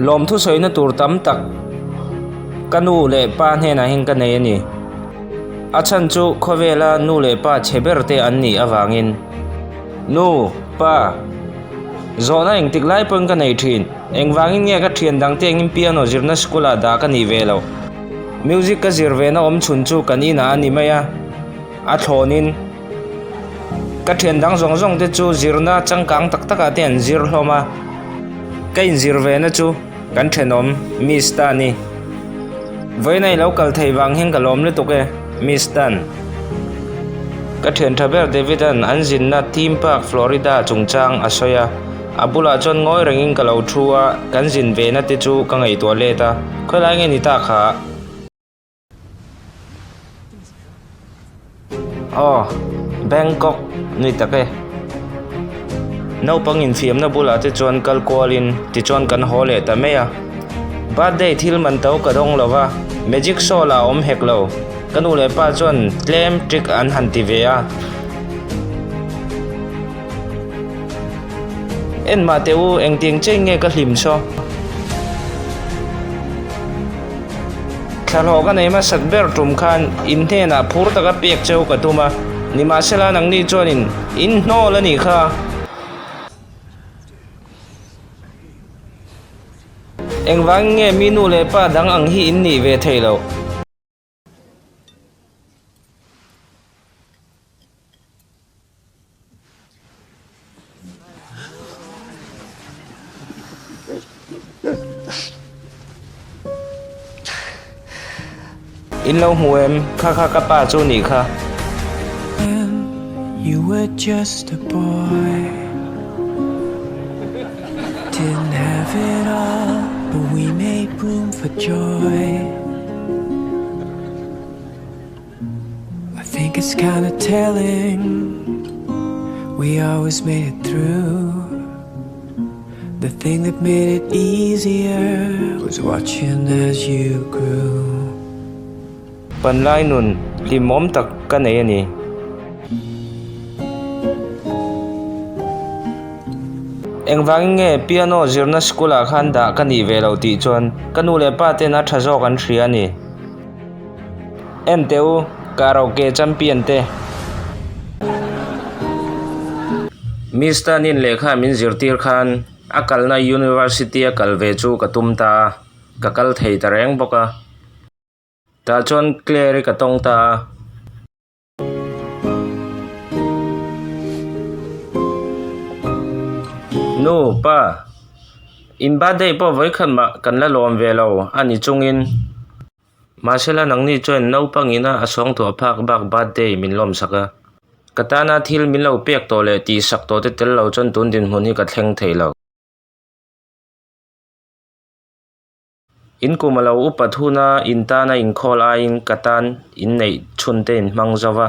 Lawmthu sawina tur tam tak ka nu leh pa hnenah hian ka nei a ni. A chhan chu khawvela nu leh pa chhe ber te an nih avangin. Nu, pa, zawhna engtik lai pawhin ka nei thin. Engvangin nge ka thian dangte engin piano zirna school ah dah ka nih ve loh? Music ka zir vena awm chhun chu kan inah a ni mai a, a thlawnin. Ka thian dang zawng zawng te chu zirna changkang tak takah te an zir hlawm a, ka inzir ve na chu kan thenawm Miss Tan i. Vawiin a i lo kal thei vang hian ka lawm lutuk e, Miss Tan. Ka thian tha ber David an an zinna Theme Park Florida chungchang a sawi a, a bulah chuan ngawi rengin ka lo thu a, kan zin ve na te chu ka ngaihtuah let a, khawilai nge ni ta kha? Aw, Bangkok ni tak e. Naupang infiamna bulah te chuan kal kualin tichuan kan haw leh ta mai a. Birthday thil man to ka dawng lo va, magic show lah a awm hek lo. Ka nu leh pa chuan tlem trick an han ti ve a. En mah teh u, engtiang chiah nge ka hlim saw? Thlahlawh ka nei hmasak ber tum khan in hnenah phur taka pek cheu ka tum a, nimahsela nangni chuanin in hnawl a nih kha. Engvangin nge mi nu leh pa dang ang hi in nih ve theih loh? In lo hmu em? Kha kha ka pa chu nih kha. You were just a boy Didn't have it all But we made room for joy I think it's kinda telling We always made it through The thing that made it easier Was watching as you grew Panlai nun hlimawm tak ka nei a ni. Engvangin nge piano zirna school ah khan dah ka nih ve loh tih chuan ka nu leh pa ten a tha zawk an hria a ni. En teh u, karaoke champion te. Miss Tanin lehkha min zirtir khan a kalna university a kal ve chu ka tum ta a, ka kal thei ta reng bawk a. Tah chuan Claire-i ka tawng ta a. Nu, pa, in birthday pawh vawikhat mah kan la lawm ve lo a ni chungin mahsela nangni chuan naupang ina a sawngtuah phak bak birthday min lawmsak a. Ka tana thil min lo pek tawh leh tihsak tawh te tel lo chuan tun dinhmun hi ka thleng thei lo. In kum a lo upat huna in tana inkhawl aiin ka tan inneih chhun te in hmang zo va.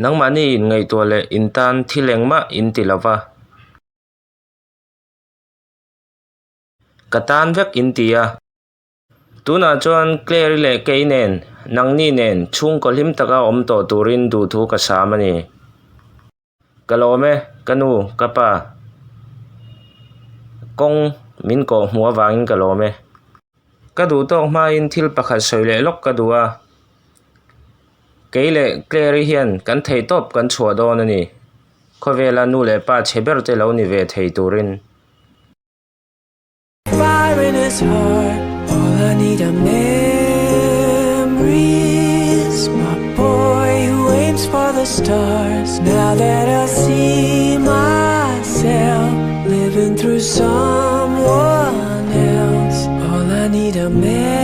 Nangmahni in ngaihtuah leh in tan thil engmah in ti lo va. Ka tan vek in ti a. Tunah chuan Claire-i leh kei nen, nangni nen chhungkaw hlim taka awm tawh turin duhthu ka sam a ni. Ka lawm e, ka nu, ka pa. Kawng min kawh hmuh avangin ka lawm e. Ka duh tawk hmain thil pakhat sawi leh lawk ka duh a. Kei leh Claire-i hian kan theihtawp kan chhuah dawn a ni. Khawvela nu leh pa chhe ber te lo ni ve thei turin. Fire in his heart All I need are memories My boy who aims for the stars Now that I see myself Living through someone else All I need are memories.